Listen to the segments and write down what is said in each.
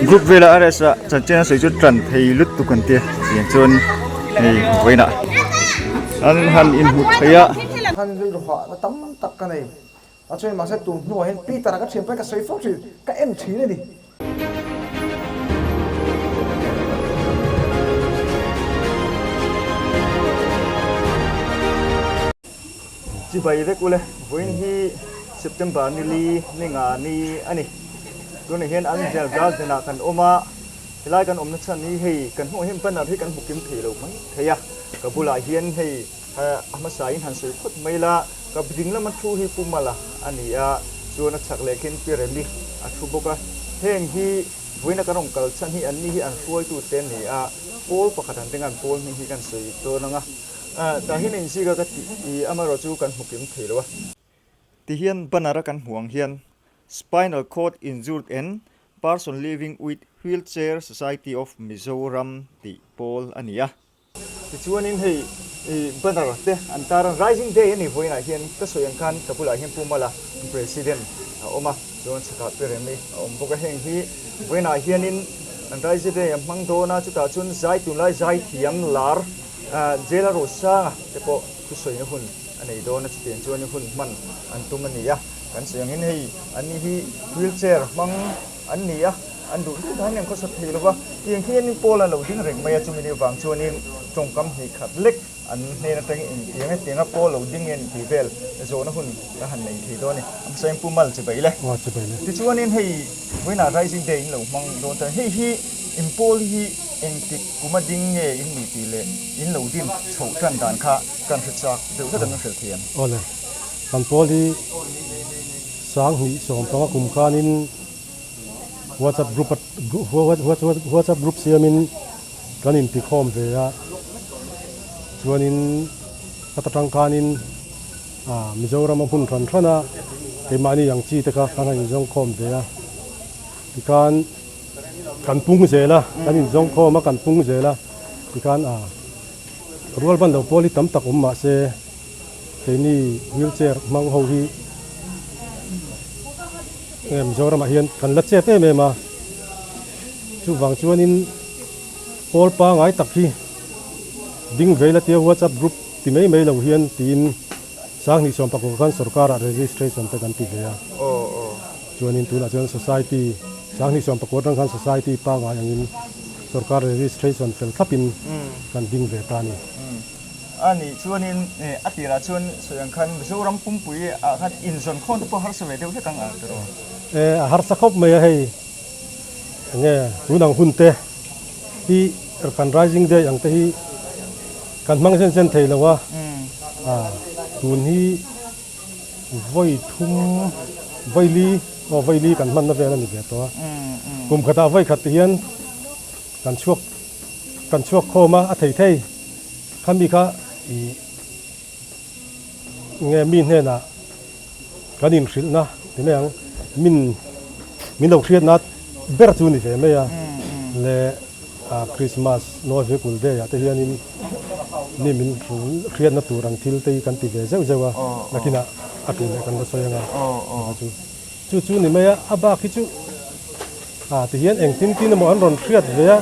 Group vela RS a chanchin a sawi chu tan thei lutuk an tia chiang chuan hei vawiinah an han inhmu thei a. Khan rilru hahna tam tak ka nei. A chuan mahse tun hnuah hian Peter-a ka thian pawh hi ka sawi fo thin, ka en thin a ni. Chibai vek ule, vawiin hi September ni li ni nga ni a ni. Tunah hian Angel Garden ah kan awm a, helai kan awmna chhan hi hei kan hmuh hian banner hi kan hmu kim thei lo mai thei a, ka bulah hian hei a hmasa in han sawi phawt mai la, ka ding lama thu hi Pu Mala a ni a, chuan a chhak leh khian Pi Remi a thu bawk a, heng hi vawiina kan rawn kal chhan hi anni hi an hruaitute a ni a, pawl pakhat an ding a, an pawl hming hi kan sawi dawn ang a. Tah hian a inzika ka tih i amaherawh chu kan hmu kim thei lo a. Tihian banner a kan hmuh ang hian Spinal Cord Injured and Person Living with Wheelchair Society of Mizoram tih pawl a ni a. Tichuanin hei banner te an tar a, Rising Day a ni vawiinah hian ka sawi ang khan ka bulah hian Pu Mala President a awm a, chuan chhakah Pi Remi a awm bawk a, heng hi vawiinah hianin an Rising Day an hmang dawn a, chutah chuan zai tunlai zai thiam lar Jail-a Rosanga te pawh thusawina hun a nei dawn a, chutiang chuan hun hman an tum a ni a. Kan sawi angin hei anni hi wheelchair hmang an ni a, an duh duh danin an khawsa thei lo va, tiang khian pawl an lo ding reng mai a, chumi ni vang chuanin tawngkam hnih khat lek an hnen atangin engtiang hetianga pawl lo ding nge ni tih vel zawhna hun ka han nei thei dawn a ni. A hmasa in Pu Mal chibai le. Tichuanin hei vawiinah Rising Day in lo hmang dawn ta, hei hi in pawl hi engtik Kum a ding nge in nih tih leh in lo din chhoh tan dan kha kan hre chak deuh hlek an hrilh thiam. Awle, kan pawl hi 2015 kum khanin WhatsApp group WhatsApp group siamin kan intikhawm ve a, chuanin ka ta tang khanin Mizoram a hmun hran hran a keimahni ang chi te kha kan han inzawngkhawm ve a, tikhan. Kan pung zel a, kan inzawng khawm a, kan pung zel a, tikhan a rual ban lo pawl hi tam tak awm mah se keini wheelchair hmang ho hi nge Mizoramah hian kan la chep em em a, chuvang chuanin pawl pangai tak hi ding vei la tia WhatsApp group ti mai mai lo hian tiin 2019 khan sorkarah registration te kan ti ve a. Chuanin tunah chuan Society 2019 atang khan Society pangngai angin sorkar registration fel thlapin kan ding ve ta a ni. A nih chuanin a tirah chuan sawi ang khan Mizoram pumpui ah khan inzawn khawn te pawh harsa ve deuh hlek ang a tiraw? E, a harsa khawp mai a hei. Enge tun ang hun te hi kan Rising Day ang te hi kan hmang zen zen thei lo a, tun hi Vawi thum, vawi li, aw vawi li kan hmanna vel a ni ve tawh a. Kum khatah vawi khat ti hian kan chhuak kan chhuak khawm a, a thei thei. Khami kha ih nge mi hnenah kan inhrilhna ti mai ang, min min lo hriatna ber chu ni ve mai a. Le Christmas, Noel Kul Day ah te hianin mi min hriatna tur ang thil te hi kan ti ve zeuh zeuh a, nakinah a tul leh kan la sawi anga chu chu chu ni mai a, a bak hi chu ah tihian engtin tin emaw an rawn hriat ve a,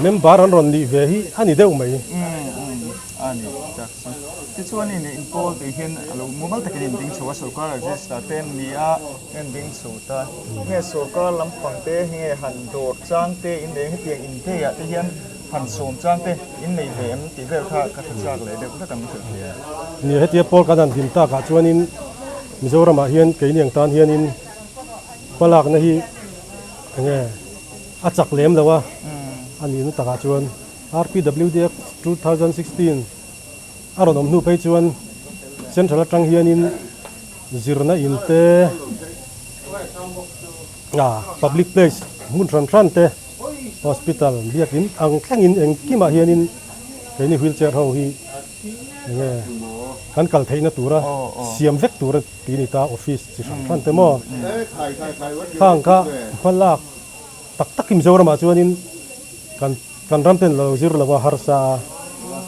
member an rawn nih ve hi a ni deuh mai. A ni tak chu. Tichuanin inpawl tih hian a lo mumal takin in ding chho a, sorkar register te an ni a, an ding chho ta. Nge sorkar lampang te nge han dawr chang te in nei hetiang in day ah te hian han sawm chang te in nei ve em tih vel kha ka hre chak leh deuh hlek ang hrilh thei a. Nia hetia pawl kan han din takah chuanin Mizoramah hian keini ang tan hianin hmalakna hi enge a chak lem lo a, a nihna takah chuan RPWD Act 2016 a rawn awm hnu phei chuan Central atang hianin zirna in te ah public place hmun hran hran te hospital biakin ang thlengin engkimah hianin keini wheelchair ho hi enge kan kal theihna tura siam vek tura tih a ni ta office chi hran hran te maw khang kha hmalak tak takin Mizoramah chuanin kan Kan ram ten lo zir lo a harsa a,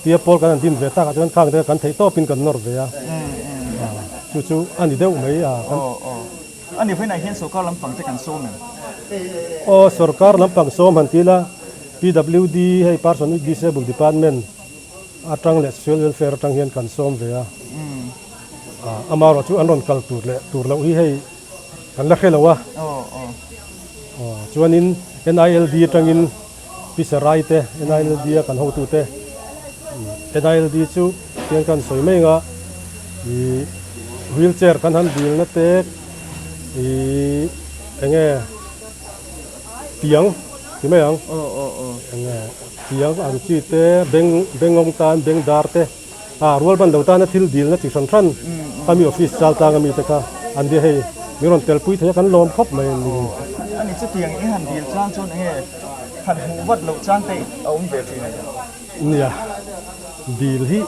tia pawl kan han din ve takah chuan khang te kan theih tawpin kan nawr ve a, chu chu a ni deuh mai a. Aw aw. A ni vawiinah hian sorkar lampang te kan sawm em? Aw sorkar lampang sawm han ti ila PWD hei Person with Disable Department atang leh Social Welfare atang hian kan sawm ve a. Amaherawh chu an rawn kal tur leh tur loh hi hei kan la hre lo a. Chuanin NILD atangin Pi Sarai te NILD a kan hotute NILD chu tiang kan sawi mai anga ih wheel chair kan han dilna te ih enge tiang ti mai ang enge tiang ang chi te beng bengawng tan beng dar te ah rual ban lo tana thil dilna chi hran hran ami office chal tlang ami te kha an nia hei min rawn tel pui thei a kan lawm khawp mai a ni. Ani chutiang i han dil chang chuan enge han hmuh vat loh chang te a awm ve thin a ni. Nia dil hi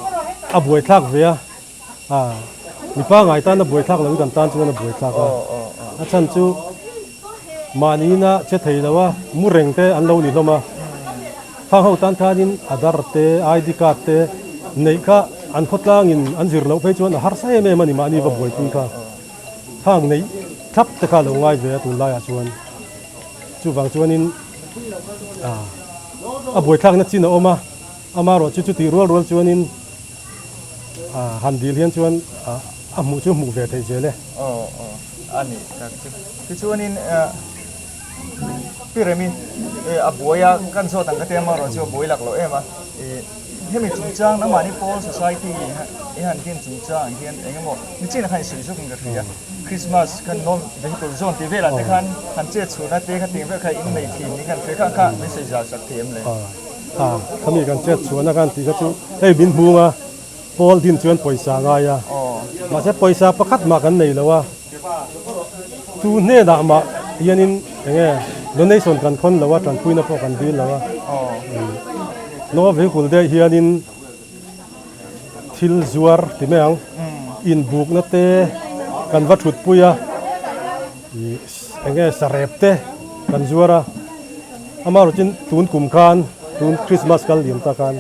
a buaithlak ve a ah mipa ngai tan a buaithlak lo hi kan tan chuan a buaithlak a a chhan chu mahniina che thei lo a mu reng te an lo ni hlawm a. Khang ho tan khanin Aadhaar te, ID card te neih kha an khawtlangin an zir loh phei chuan a harsa em em a ni mahni va buaipui kha. Khang neih thlap te kha a lo ngai ve a tunlaiah chuan. Chuvang chuanin a buaithlakna chin a awm a, amaherawh chu chutih rual rual chuanin han dil hian chuan a hmuh chu hmuh ve theih zel e. Aw aw a ni tak chu. Tichuanin Pi Remi, a buai a, kan zawt ang ka ti a, amaherawh chu a buai lak loh em a. Hemi chungchang nangmahni Pawl Society i han din chungchang ang hian eng emaw nichin khan i sawi zawkin ka hria. Christmas khan non vehicle zone tih velah te khan han chet chhuahna te kha ting vel kha in nei thin ni khan hria kha kha min sawi zau sak thei em le? Khami kan chet chhuahna khan tih kha chu hei min hmung a, Pawl din chuan pawisa a ngai a, mahse pawisa pakhat mah kan nei lo a. Chu hnenah mah hianin eng nge donation kan khawn lo a, tanpuina pawh kan dil lo a. No vehicle deuh hianin thil zuar ti mai ang, inbukna te kan va thutpui a, eng nge sarep te kan zuar a. Amaherawhchu tun kum khan, tun Christmas kal liam ta khan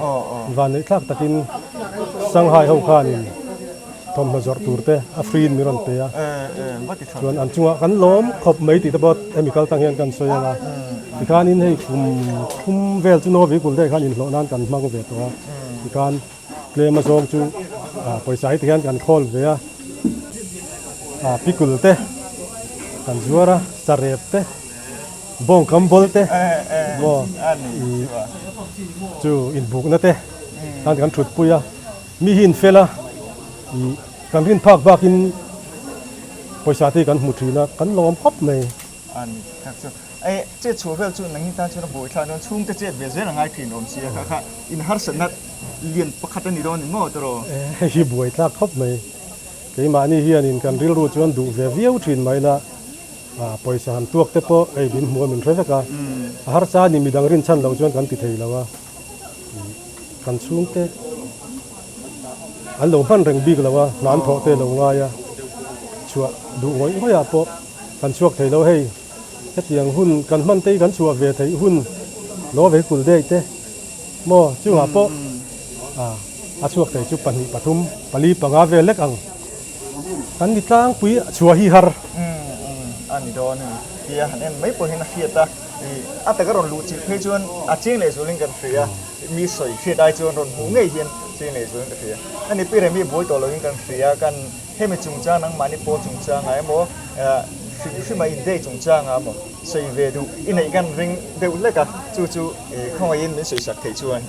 vanneih thlak takin Shanghai ho khanin thawmhnaw zawrh tur te a free in min rawn pe a, chuan an chungah kan lawm khawp mai tih te pawh hemi kal tang hian kan sawi ang a, tikhanin hei kum thum vel chu Novi kul te khan inhlawh nan kan hmang ve tawh a, tikhan tlem a zawng chu pawisa hi tikhian kan khawl ve a, pickle te kan zuar a, sarep te. Bawng kam bawl te maw ih chu inbukna te khan kan thut pui a, mi hi in fel a ih kan rin phak bak in pawisa te hi kan hmu thin a kan lawm khawp mai. A ni tak chu e chet chhuah vel chu nang hi tan chuan a buai thlak dawn chhungte chet ve zel a ngai thin awm sia kha kha in harsatna lian pakhat a ni dawn ni maw tawrh? Hei hi buai thlak khawp mai keimahni hianin kan rilru chuan duh ve viau thin mai la. Pawisa han tuak te pawh hei min hmu a min hre vek a, a harsa a ni midang rinchhan loh chuan kan ti thei lo a, kan chhungte an lo hman reng bik lo a, hna an thawh te lo ngai a, chhuah duh ngawih ngawih ah pawh kan chhuak thei lo hei hetiang hun kan hman te hi kan chhuah ve theih hun lo ve kul daih te maw chungah pawh a chhuak thei chu pahnih pathum pali panga vel lek ang. Kan ni tlangpui chhuah hi har. Umm umm a ni dawn a ni. Tia han en mai pawh hian a hriat a, ih a taka rawn luh chilh phei chuan a cheng leh zulin kan hria, mi sawi hriat ai chuan rawn hmuh ngei hian cheng leh zulin ka hria. A ni pi Remi buai tawh loin kan hria, kan hemi chungchang nangmahni pawl chungchangah emaw hrim hrima in day chungchangah emaw sawi ve duh i neih kan ring deuh hlek a, chu chu khawngaihin min sawi sak theih chuan.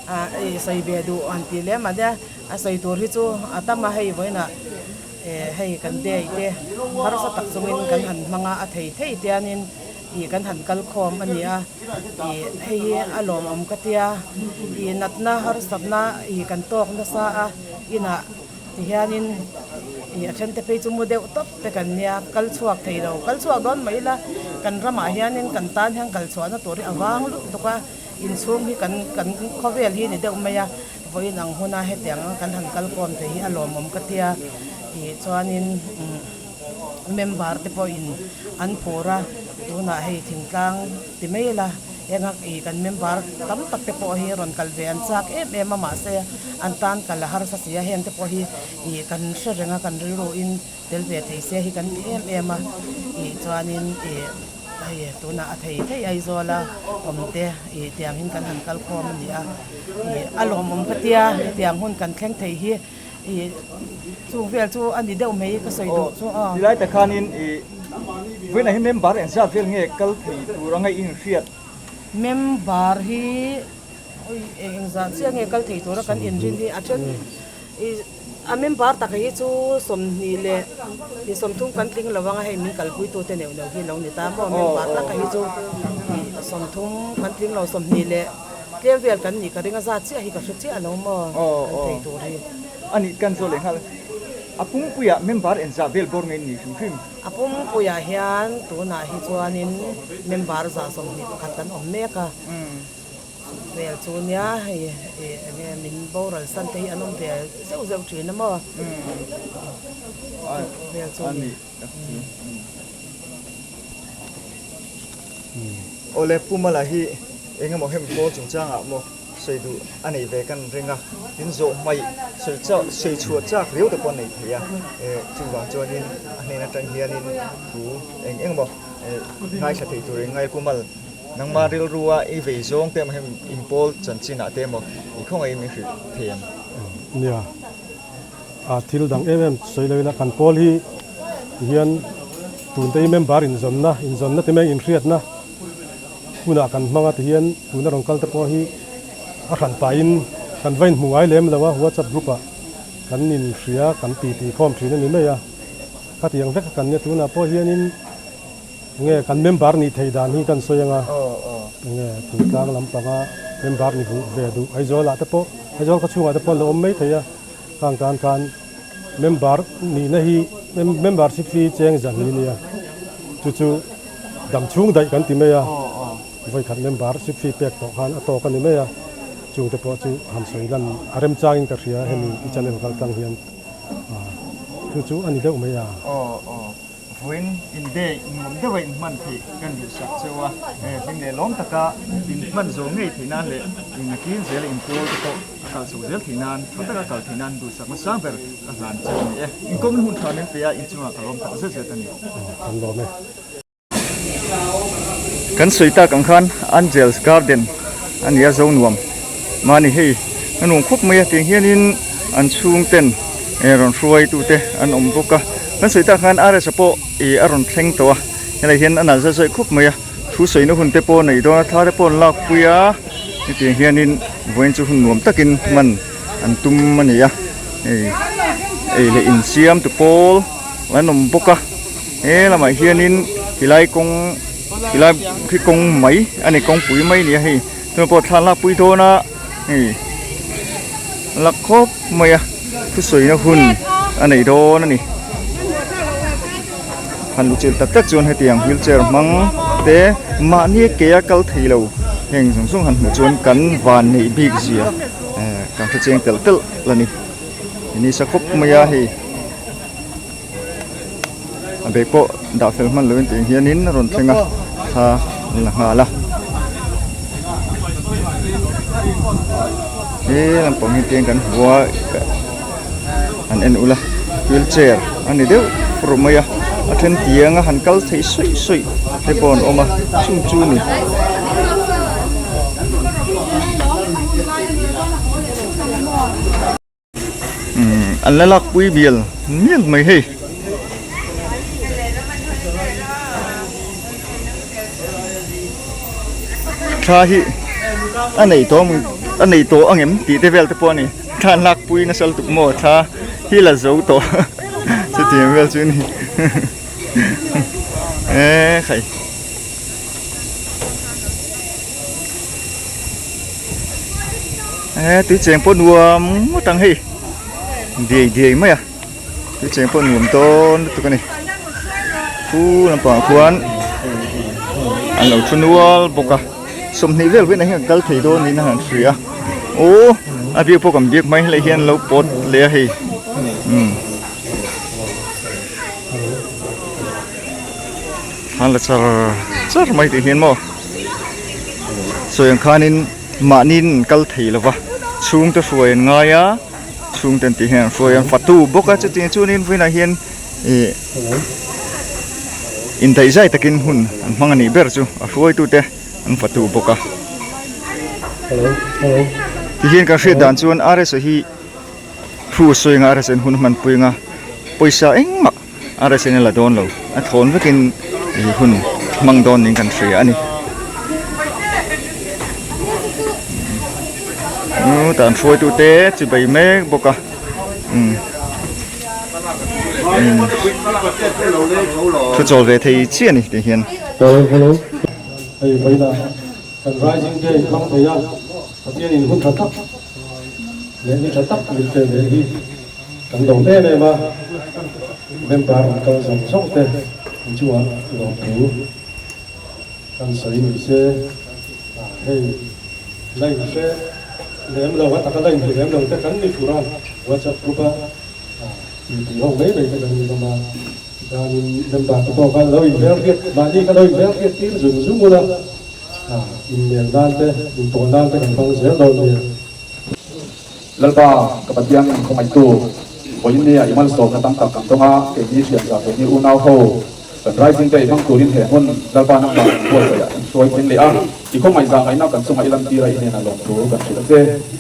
A sawi ve duh an tih lem a nia, a sawi tur hi chu a tam a, hei vawiinah hei kan day te harsa tak chungin kan han hmang a, a thei thei tianin ih kan han kal khawm a ni a, ih hei hi a lawmawm ka tia, ih natna harsatna ih kan tawk nasa a, inah tihianin ih a then te phei chu mu deuh tawp te kan nia, kal chhuak thei lo, kal chhuak dawn mai ila kan ramah hianin kan tan hian kal chhuahna tur hi a vang lutuk a. Inchhung hi kan kan khawvel hi ni deuh mai a, vawiin ang huna hetiang ang kan han kal kawm thei hi a lawmawm ka tia tih chuanin umm member te pawhin an phur a, tunah hei thingtlang ti mai ila Henga ih kan member tam tak te pawh hi rawn kal ve an chak em em a mahse an tan kal a harsa si a heng te pawh hi ih kan hre reng a kan rilru in tel ve thei se hi kan ti em em a ih chuanin ih hei tunah a thei thei Aizawl a awm te ih tiang in kan han kal khawm a ni a ih a lawmawm ka tia hetiang hun kan thleng thei hi ih chung vel chu a ni deuh mai ka sawi duh chu aw. Tilai tak khanin ih vawiinah hi member engzat vel nge kal thei tur anga i inhriat? Member hi oi engzah chiah nge kal thei tura kan inrin hi a then ih a member tak hi chu 20 leh ih 30 kan tling lo anga hei min kalpui tute neuh neuh hi lo ni ta maw member taka hi chu ih 30 kan tling lo 20 leh Tlem vel kan nih ka ring a zat chiah hi ka hre chiah lo maw kan thei tur hi. A nih kan zawh leh nghal a pumpuiah member engzah vel bawr nge ni hrim hrim? A pumpuiah hian tunah hi chuanin member 121 kan awm mek a, vel chu nia hei enge min boral san te hi an awm ve zeuh zeuh thin a maw vel chu ni. Awle Pu Mala hi eng emaw hem pawl chungchangah maw sawi duh a nei ve kan ring a, tin zawh hmaih sawi chauh sawi chhuah chak riau te pawh a nei thei a, chuvang chuanin a hnen atang hianin thu eng eng emaw ngaithla thei tur in ngai Pu Mal nangma rilrua i vei zawng te emaw hem inpawl chanchinah te emaw i khawngaih in min hrilh thei ang. Nia. A thil dang em em sawi lo ila kan pawl hi tihian tun te hi member inzawnna inzawnna ti mai inhriatna hunah kan hmang a tihian tuna rawn kal te pawh hi a hran pahin kan va inhmu ngai lem lo a whatsapp group ah kan inhria kan ti ti khawm thin a ni mai a khatiang vek a kan nia tunah pawh hianin Enge kan member nih theih dan hi kan sawi anga enge thingtlang lampanga member ni duh ve duh Aizawl ah te pawh Aizawl khaw chhungah te pawh an lo awm mai thei a khang tan khan member nihna hi membership fee cheng zan hi nia chu chu dam chhung daih kan ti mai a vawikhat membership fee pek tawh khan a tawk a ni mai a chung te pawh chu han sawi lan a remchangin ka hria hemi i channel kal tlang hian chu chu a ni deuh mai a. Vawiin in day nuam deuha inhman theih kan duhsak cheu a, hlim leh lawm taka inhman zawh ngei theih nan leh in zel a inpawl te pawh a kal chho zel theih nan, tha taka kal theih nan duhsakna sang ber ka hlan cheu a ni e. Inkawmna hun tha min pe a, inchungah ka lawm tak zet zet a ni. Kan lawm e. Kan sawi tak ang khan Angel's Garden a ni a zo nuam mahni hei a nuam khawp mai a tiang hianin an chhungten eh rawn hruaitute an awm bawk a kan sawi tak khan RS-a pawh ih a rawn thleng tawh a helai hian a nalh zat zawih khawp mai a thu sawina hun te pawh a neih dawn a thla te pawh an lakpui a hetiang hianin vawiin chu hun nuam takin hman an tum a ni a hei ei leh insiam tu pawl an awm bawk a he lamah hianin tilai kawng tilai khi kawng mai a ni kawngpui mai a ni a hei tunah pawh thla an lakpui dawn a hei a lak khawp mai a thusawina hun a nei dawn a ni han luchilh tak tak chuan hetiang wheelchair hmang te mahni ke a kal thei lo heng zawng zawng han hmuh chuan kan van neih bik zia eh kan hre chiang telh telh a ni nisa khawp mai a hei. A bag pawh dah fel hman lovin tih hianin a rawn thleng a thla an la nghal a he lampang hi tiang kan hmu a an en ula wheelchair a ni deuh fur mai a a then tiang a han kal theih suih suih te pawh an awm a chung chu a ni. An la lakpui bial mial mai hei. Thla hi a nei tawh a nei tawh ang em tih te vel te pawh a ni. Thla an lakpui nasa lutuk maw thla hi la zo tawh chutiang vel chu a ni e khai. He tui cheng pawh nuam ngawt ang hei diai diai mai a tui cheng pawh nuam dawn lutuk a ni khu lampangah khuan an lo thu nual bawk a 20 vel velah hian kal thei dawn niin a han hria aw a biak pawh kan biak mai helai hian lo pawt leh a hei umm an la char char mai tih hian maw. Sawi ang khanin mahniin an kal thei lo va, chhungte hruai an ngai a, chhungte an tih hian an hruai a, an fatu bawk a, chutiang chuanin vawiinah hian ih indaihzai takin hun an hmang a nih ber chu a hruaitute an fatu bawk a. Tihian kan hriat dan chuan RS a hi thu a sawi anga RS an hun hmanpui anga pawisa engmah RS in a la dawn lo a thawn vekin ih hun hmang dawn niin kan hria a ni. Umm tan hruaitute chibai mek bawk a umm umm thu chawl ve thei chiah a ni tih hian. Hello hello hei vawiinah kan rising day hmang thei a Pathianin hun tha tak leh ni tha tak min pe ve hi kan lawm em em a, member an kal zawng zawng te an chungah lawmthu kan sawi ni se, hei line hre lem lo a taka line hmu lem lo te kan ni fur a, WhatsApp group a titi ho mai mai te kan ni hlawm a, tichuanin member te pawh kha lo inhmelhriat mahni kha lo inhmelhriat tir zung zung ula. Inmel nan te, inpawh nan te kan hmang zel dawn nia. Lalpa, ka Pathian min khawngaihtu, vawiin nia i malsawmna tam tak kan dawng a, keini thianza, keini unau ho, kan Rising Day hmang turin he hmun Lalpa nangmah kan buatsaih ah kan hruai thleng leh a, i khawngaih zahngaihna kan chungah i lantir a i hnenah lawmthu kan hrilh a che.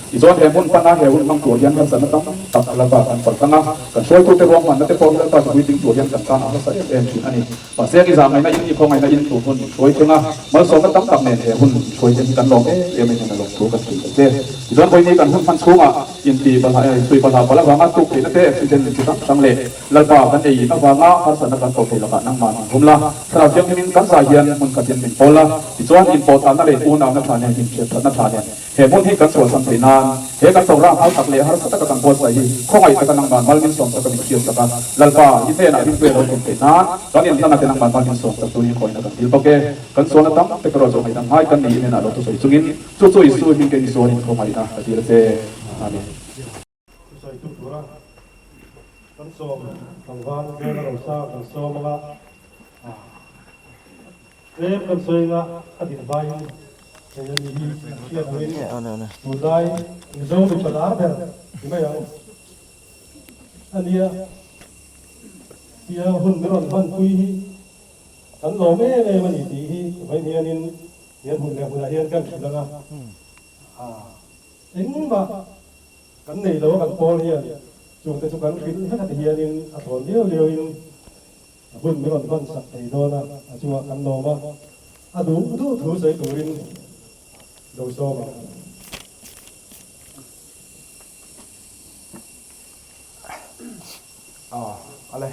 Tichuan he hmun pana he hun hmang tur hian harsatna tam tak Lalpa kan paltlang a, kan hruaitute ruahmanna te pawh hi Lalpa tipuitling tur hian kan tan a hmasa em em thin a ni. Mahse, i zahngaihna in, i khawngaihna in tun hun min hruai thleng a, malsawmna tam tak nen he hun min hruai thleng hi kan lawm em em a in a lawmthu kan hrilh ta che. Tichuan, vawiini kan hun hman chhungah inti balhah eh sui balhah palh avanga tuk theihna te, accident chi hrang hrang leh Lalpa kan ei in avanga harsatna kan tawh theih lakah nangmah min hum la, Thlarau Thianghlimin kan zai hian hmun khatin min pawl la, tichuan inpawhtanna leh unauna tha nen, inhriatthatna tha nen, He hmun hi kan chhuahsan theih nan, he kan programme hau tak leh harsa taka kan buatsaih hi khawngaih taka nangman mal min sawm sak a min hriat sak a, Lalpa, i hnenah rinpuia lo tum theih nan kan inhlan a te nangman mal min sawm sak turin khawina kan dil bawk e. Kan sualna tam tak erawh chu ngaihdam ngai kan ni i hnenah lo thusawi chungin chu chu Isu hming kei misual in khawngaihna ka dil a che. Amen. Thusawi tu tura kan sawm tlangval Vena Rosa kan sawm anga tlem kan sawi anga a din hmain hei a ni hi an hriat angin tunlai Mizo mipa lar ber ti mai ang a nia tia hun min rawn hmanpui hi kan lawm em em a ni tih hi vawiin hianin hian hmun leh hmunah hian kan hrilh anga engmah Kan nei lo a kan pawl hian chungte chu kan hrilh vek a ti hianin a thlawn liau liauin a hun min rawn hman sak thei dawn a, a chungah kan lawm a, a duh duh thu sawi turin lo sawm ang. Aw ale,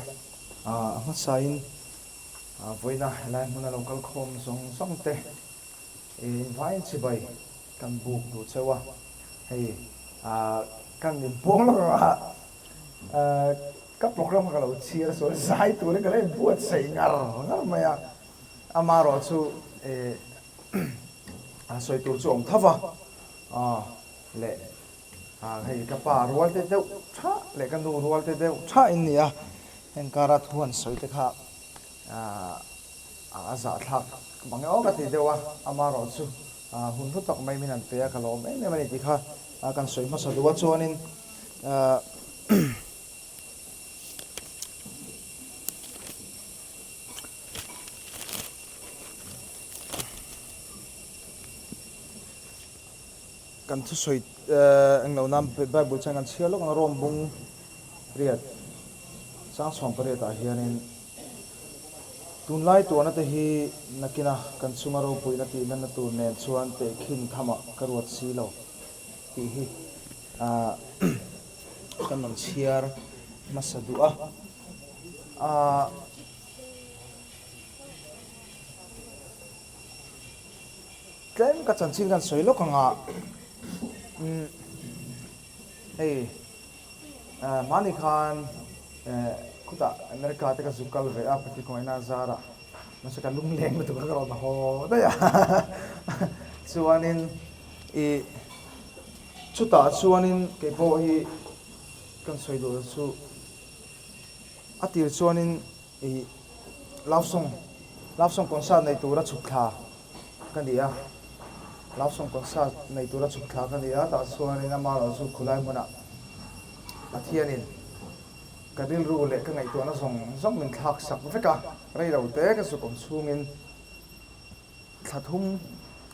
a hmasain vawiina helai hmuna lo kal khawm zawng zawng te Invain chibai kan buk duh cheu a, hei kan inbuang lawk ang a, ka program kha ka lo chhiar a, sawi zai turin ka lo inbuatsaih ngar ngar mai a, amaherawh chu sawi tur chu a awm tho va, leh hei ka pa rual te deuh tha leh ka nu rual te deuh tha in ni a, heng kara thu han sawi te kha A zahthlak mang e aw ka ti deuh a, amaherawh chu hun hlu tak mai min han pe a, ka lawm em em a ni tih kha kan sawi hmasa duh a, chuanin kan thusawi englo nan Bible chuan kan chhiar lawk ang a, Rome bung riat sang chhuang pariatah hianin. Tunlai tuahna te hi nakina kan chunga ropuina tihna tur nen chuan tehkhin thamah ka ruat si lo tih hi kan rawn chhiar hmasa duh a. Tlem ka chanchin kan sawi lawk anga hei. Hmani khan khutah America te ka zuk kal ve a, Pathian kawngina a zar a, mahse ka lungleng lutuk a ka rawn haw daih a. Chuanin ih chutah chuanin kei pawh hi kan sawi duh chu a tir chuanin ih love song love song concert nei tura chhuk thla ka ni a. Love Song Concert nei tura chhuk thlak a ni a, tah chuanin amaherawhchu khulai hmunah Pathianin ka rilru leh ka ngaihtuahna zawng zawng min thlak sak vek a, rei lo te ka zuk awm chhungin thla thum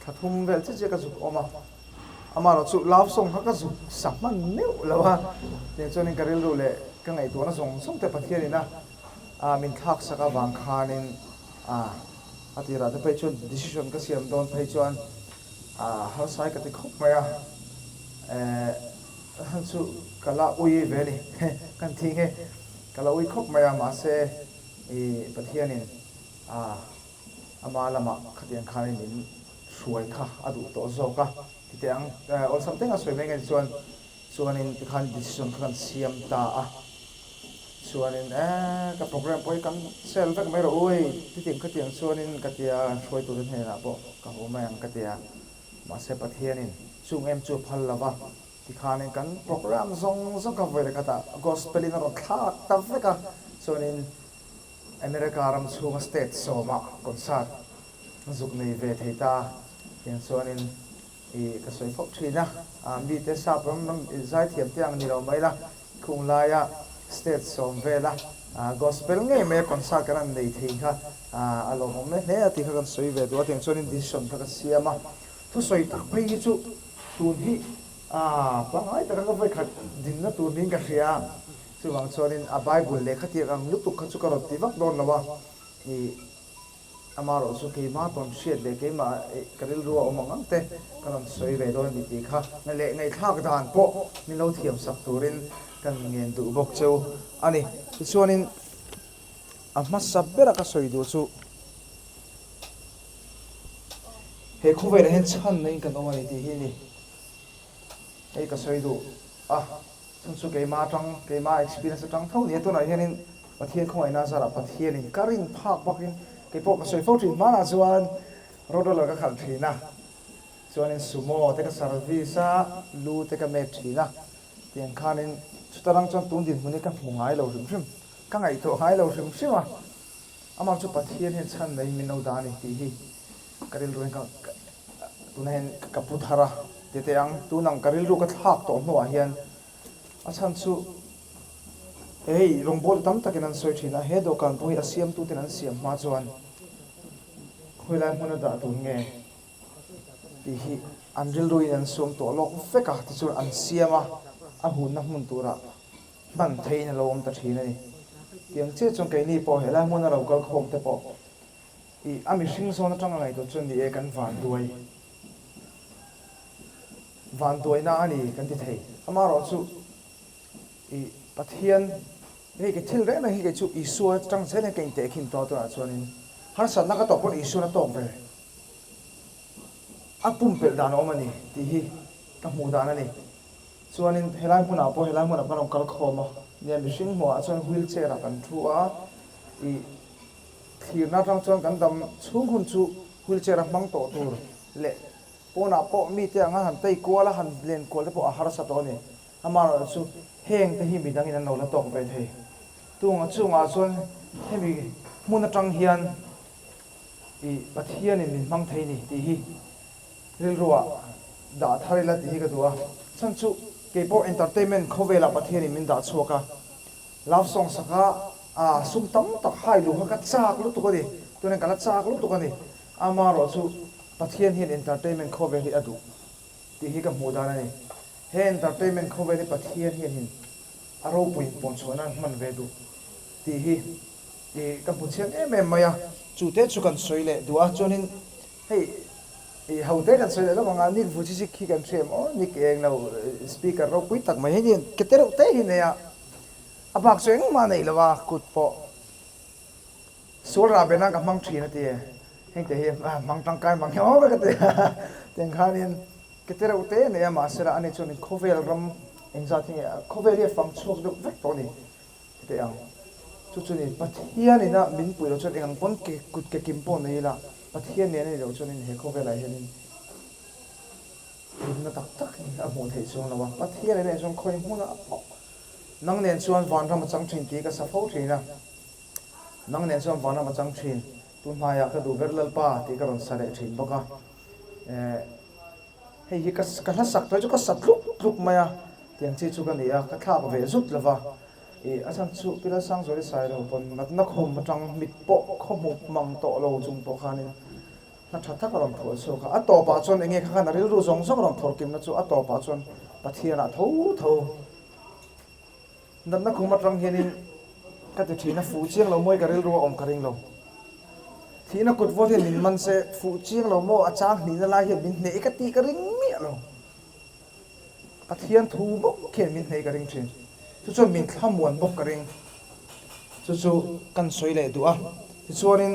thla thum vel chiah chiah ka zuk awm a, amaherawhchu Love Song kha ka zuk sa hman meuh lo a, tiang chuanin ka rilru leh ka ngaihtuahna zawng zawng te Pathianin a min thlak sak avang khanin A, a tirah te phei chuan decision ka siam dawn phei chuan a harsai ka ti khawp mai a, eh han chu ka la ui ve a ni, kan tih nge ka la ui khawp mai a, mahse i Pathianin a ama lamah khatiang khanin min hruai kha a duh tawh zawk a, titeh ang awlsam teng a sawi mai nge chuan Chuanin tikhan decision kha kan siam ta a, chuanin eh ka program pawh hi kan sel vek mai rawh u hei titiang khatiang chuanin ka tia hruaitute hnenah pawh ka haw mai ang ka tia, mahse Pathianin chung em chu a phal lo va, tikhanin kan program zawng zawng kha vawi leh khatah gospel in a rawn thlak ta vek a, chuanin America ram chhunga state sawmah concert zuk nei ve thei ta tiang chuanin I ka sawi fawk thin a, mite sap ram ram zaithiam te ang ni lo mai la, khung laia state sawm vela gospel ngei maia concert kan han nei thei kha a lawmawm hle hle a tih kha kan sawi ve duh a, tiang chuanin decision kha ka siam a, thusawi tak phei hi chu tun hi pangngai taka ka vawikhat dinna tur niin ka hria a, chuvang chuanin a bible lehkha tiang ang lutuk kha chu ka rawn ti vak dawn lo a, i. Amaherawh chu keimah tawn hriat leh keimah ka rilru a awm ang ang te ka rawn sawi ve dawn a ni tih kha leh ngaihthlak dan pawh min lo thiam sak turin kan ngen duh bawk cheu a ni. Tichuanin a hmasa bera ka sawi duh chu he khawvelah hian chhanna in kan awm a ni tih hi a ni. Hei ka sawi duh a. Chung chu keimah atang, keimah experience atang tho nia tunah hianin Pathian khawngaihna zarah Pathianin ka rin phak bakin keipawh ka sawi fo thin hmanah chuan road roller ka khalh thin a, chuanin sumo te ka service a, lu te ka met thin a, tiang khanin chuta rang chuan tun dinhmun hi ka hmu ngai lo hrim hrim, ka ngaihtuah ngai lo hrim hrim a, amah chu Pathian hian chhan neiin min lo dah a ni tih hi ka rilru hian ka Tunah hian ka pu thar a, tete ang, tun ang ka rilru ka thlak tawh hnuah hian a chhan chu hei rawngbawltu tam takin an sawi thin a, he dawhkan pawh hi a siamtuten an siam hma chuan khawilai hmuna dah tur nge tih hi an rilruin an suam tawh lawk vek a, tichuan an siam a, a hunna hmun turah hman theihin a lo awm ta thin a ni. Tiang chiah chuan keini pawh helai hmuna lo kal khawm te pawh I a mihring zawn atanga ngaihtuah chuan ni e kan vanduai vanduaina a ni kan ti thei. Amaherawh chu i Pathian hei ke thil reng reng hi kei chu Isua atang zel hian ka intehkhin tawh a tunah chuanin harsatna ka tawk pawn Isuan a tawk ve a pumpelh dan a awm a ni tih hi ka hmuh dan a ni. Chuanin helai hmunah pawh helai hmunah kan rawn kal khawm a nia mihring hmuhah chuan wheel chair ah kan thu a i Thlirna atang chuan kan dam chhung hun chu wheelchair a hmang tawh tur leh pawnah pawh mite anga han tei kual a, han len kual te pawh a harsa tawh a ni. Amaherawhchu chu heng te hi midangin an lo la tawk ve thei. Tunga chungah chuan hemi hmun atang hian ih Pathianin min hmang thei ni tih hi rilruah dah thar ila tih hi ka duh a. Chhan chu keipawh entertainment khawvelah Pathianin min dah chhuak a. Love song saka a sum tam tak hai luh kha ka chak lutuk a ni, tunah ka la chak lutuk a ni. Amaherawh chu Pathian hian entertainment khawvel hi a duh tih hi ka hmuh dan a ni. He entertainment khawvel hi Pathian hianin a ropui inpuan chhuah nan hman ve duh tih hi ih ka hmu chiang em em mai a. Chu te chu kan sawi leh duh a, chuanin hei ih ho te kan sawi leh lawk ang a, Nick Vujicic hi kan hria em aw, Nick englo speaker ropui tak mai hi nia, ke tereuh te hi nei a. A bak chu engmah nei lo a, kut pawh sual rah be nan ka hmang thin a ti. Heng te hi hmang tangkai mang hiau vek a ti. Tiang khanin ke te reuh te nei a, mahse la ani chuanin khawvel ram engzat hi nge khawvel hi a fang chhuak deuh vek tawh a ni ti teh ang. Chu chu ni Pathian ina min puih loh chuan engang pawn ke kut ke kim pawh nei ila Pathian nen a nih loh chuanin he khawvelah hianin hlimna tak tak hi a hmuh theih chuang lo a. Pathian ina chuan khawi hmunah pawh Nang nen chuan vanram a chang thin tih ka sa fo thin a, nang nen chuan vanram a chang thin, tun hnaiah ka duh ber Lalpa tih ka rawn sa leh thin bawk a. Eh. Hei hi ka ka hla sak tawh hi chu ka sa tluk tluk mai a, tiang chi chu ka ni a, ka thlak ve zut lo va. Ih a chhan chu Pi Lalsangzuali Sailo pawn natna khum atang mit pawh khaw hmuh mang tawh lo chung pawh khanin hla tha tak a rawn phuah chhuak a. A tawpah chuan enge kha khan a rilru zawng zawng a rawn phawrh kimna chu a tawpah chuan Pathianah tho tho Natna khum atang hianin ka ti thin a, fuh chiang lo maw i ka rilru a awm ka ring lo. Thihna kut vawt hian min man se, fuh chiang lo maw a chang hnihna lai hian min hneh i ka tih ka ring miah lo. Pathian thu bawk hian min hneh i ka ring thin. Chu chuan min thlamuan bawk ka ring. Chu chu kan sawi leh duh a. Tichuanin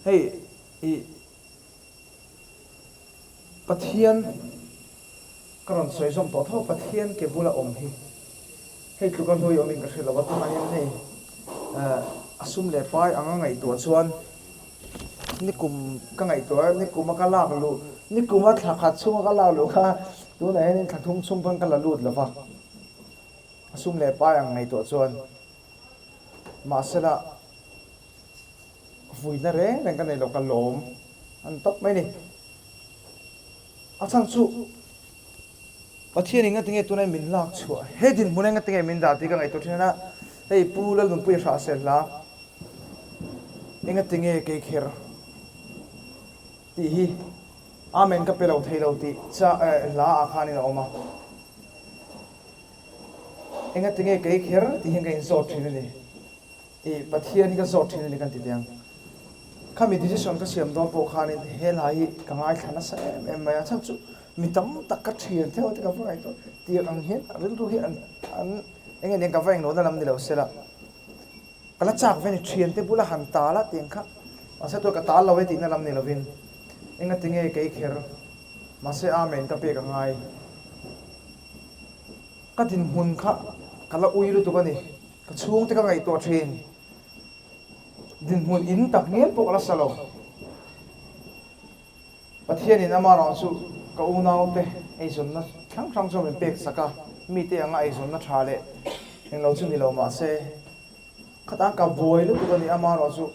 hei ih. Pathian ka rawn sawi zawm tawh tho, Pathian ke bula awm hi hei tluka hlui awmin ka hre lo a, tunah hian hei a sum leh pai anga ngaihtuah chuan nikum ka ngaihtuah a, nikuma ka lak luh, nikuma thla khat chhunga ka lak luh kha tunah hianin thla thum chhung pawn ka la lut lo va, a sum leh pai ang ngaihtuah chuan mahsela. Vuina reng reng ka nei lo, ka lawm an tawp mai ni. A chhan chu Pathian in ngatinge tunai min lak chhuah, he dinhmun ah ngatinge min dah tih ka ngaihtuah thin a, hei Pu Lalnunpuia hrah sel hla engatinge kei kher tih hi Amen ka pe lo thei lo tih cha hla ah khanin a awm a. Engatinge kei kher tih hian ka inzawt thin a ni. Ih, Pathian hi ka zawt thin a ni kan ti teh ang. Khami decision ka siam dawn pawh khanin he hla hi ka ngaithla nasa em em mai a, chhan chu mi tam tak ka thian theuh te ka va ngaihtuah tiang ang hian rilru hi an an eng nge niang ka va englo na lam ni lo sela ka la chak ve a ni thiante bula han tal a tiang kha mahse tuna ka tal lo e tihna lam ni lovin engatinge kei kher mahse Amen ka pek a ngai. Ka dinhmun kha ka la ui lutuk a ni. Ka chhungte ka ngaihtuah thin. Dinhmun in tak ngial pawh ka la sa lo. Pathianin ama rang chu ka unaute eizawnna hrang hrang chuan min pek sak a, mite anga eizawnna tha leh englo chu ni lo mah se, khatan ka buai lutuk a ni ama erawh chu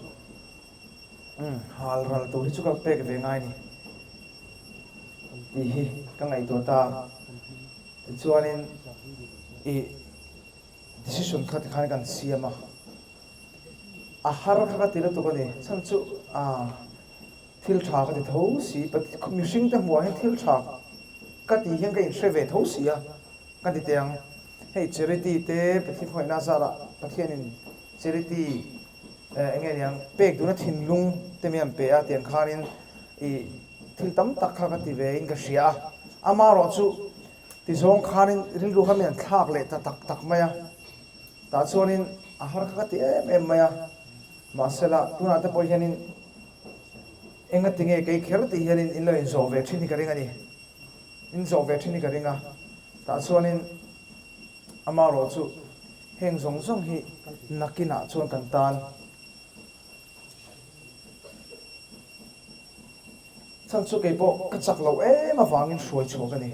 hal ral tur hi chu ka pek ve ngai ni tih hi ka ngaihtuah ta. Tichuanin i decision kha tikhan kan siam a, a har kha ka ti lutuk a ni. Chhan chu thil tha ka ti tho si, mihring te hmuh ah hian thil tha ka tih hian ka inhre ve tho si a, ka ti teh ang. Hei charity te Pathian khawngaihna zarah Pathianin charity eng nge niang pek duhna thinlung te mi an pe a tiang khanin ih thil tam tak kha ka ti ve in ka hria a, amaherawh chu ti zawng khanin rilru kha mi an thlak leh ta tak tak mai a, tah chuanin a har kha ka ti em em mai a, mahsela tunah te pawh hianin enga tinge kei kher tih hianin in lo inzawh ve thin hi ka ring a ni, in zawh ve thin hi ka ring a, tah chuanin amaherawh chu heng zawng zawng hi nakinah chuan kan tan. Chhan chu kei pawh ka chak loh em avangin hruai chhuah ka ni.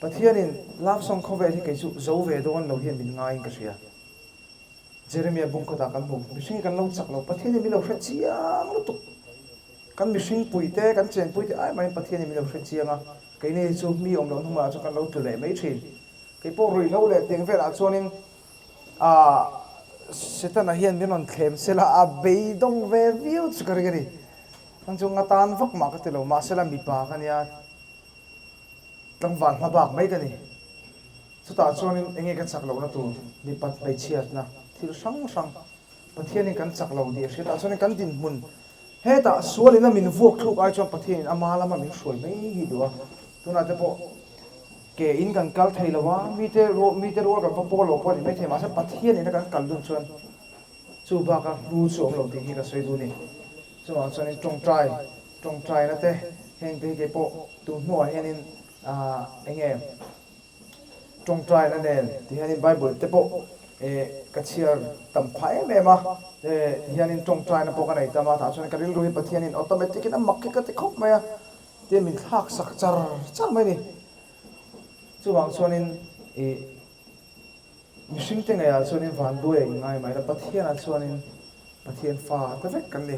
Pathianin love song khawvel hi kei chu zo ve dawn lo hian min ngaiin ka hria. Jeremia bung kawtah kan hmu, mihring hi kan lo chak lo, Pathianin min lo hre chiang lutuk. Kan mihring puite, kan chenpuite ai mahin Pathianin min lo hre chiang a, keini hi chu mi awm loh hnungah chuan kan lo tlu leh mai thin. Kei pawh ruihhlo leh tiang velah chuanin Ahh Setana hian min rawn thlem sela a beidawng ve viau chu ka ring a ni. Chuan chu nga tan vak mah ka ti lo, mahsela mipa ka nia, tlangval hma bak mai ka ni. Chutah chuanin eng nge ka chak lohna tur mipat hmeichhiatna thil hrang hrang Pathianin kan chak lo tih a hriat ah chuanin kan dinhmun hetah sualin a min vuak thluk ai chuan Pathianin ama lama min hruai mai hi duh a, tunah te pawh ke in kan kal thei lo a, mite rual mite rual kan va pawl lo pawh a ni maithei mahse Pathianin a kan kal dun chuan chu baka hlu chu awm lo tih hi ka sawi duh a ni. Chuvang chuanin tawngtai tawngtaina te heng te hi keipawh tun hnuah hianin ah eng nge Tawngtaina nen ti hianin Bible te pawh ka chhiar tam phah em em a, ti hianin tawngtaina pawh ka nei tam a, tah chuan ka rilru hi Pathianin automatic in a mak hi ka ti khawp mai a, tia min thlak sak char char mai a ni. Chuvang chuanin ih mihring te ngeiah chuanin vanduai a inngai mai la, Pathianah chuanin Pathian fa ta vek kan ni.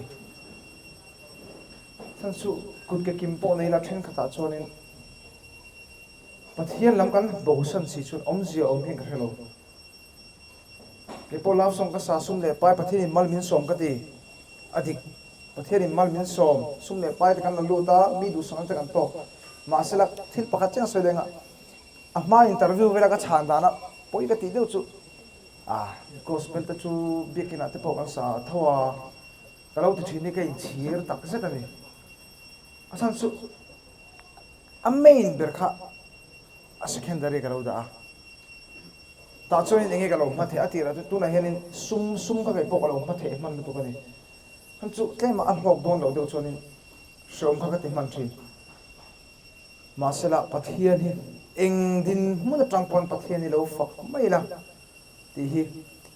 Chhan chu kut ke kim pawh nei la thenkhatah chuanin Pathian lam kan bosan si chuan awmzia awm hian ka hre lo. Kei pawh love song ka sa sum leh pai Pathianin mal min sawm ka ti. A dik. Pathianin mal min sawm, sum leh pai te kan la lut a, mi duhsakna te kan tawk. Mahsela thil pakhat chiang sawi leng a, a hma interview vela ka chhan dana pawi ka tih deuh chu ah gospel te chu biakinah te pawh kan sa tho a, ka lo ti thin hi ka inchhir tak zet a ni. A chhan chu a main ber kha a secondary ka lo dah a. Tah chuanin enge ka lo hma theih a tirah chuan tunah hianin sum sum kha kei pawh ka lo hma theih hman lutuk a ni. Hman chu tlemah a hlawk dawn loh deuh chuanin hreawm kha ka ti hman thin. Mahsela Pathian hi eng dinhmun atang pawn Pathian hi lo fak mai la tih hi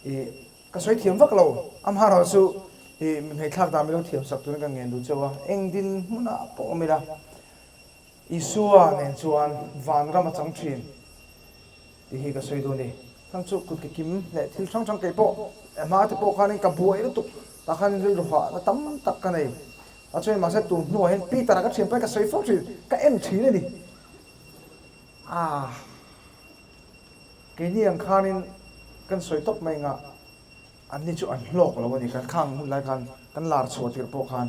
ih ka sawi thiam vak lo. Amaherawhchu ih mi hmeithlak dan milo thiam sak turin ka ngen duh chauh a, eng dinhmunah pawh awm ila Isua nen chuan vanram a chang thin tih hi ka sawi duh a ni. Khang chu kut ke kim leh thil hrang hrang kei pawh hma te pawh khanin ka buai lutuk tah khan rilru hahna tam tak ka nei. A chuan mahse tun hnuah hian Peter-a ka thian pawh hi ka sawi fo thin, ka en thin a ni. Ah, keini ang khanin kan sawi tawp mai ngah anni chu an hlawk lo a ni. Kan khang hun lai khan kan lar chhuah tirh pawh khan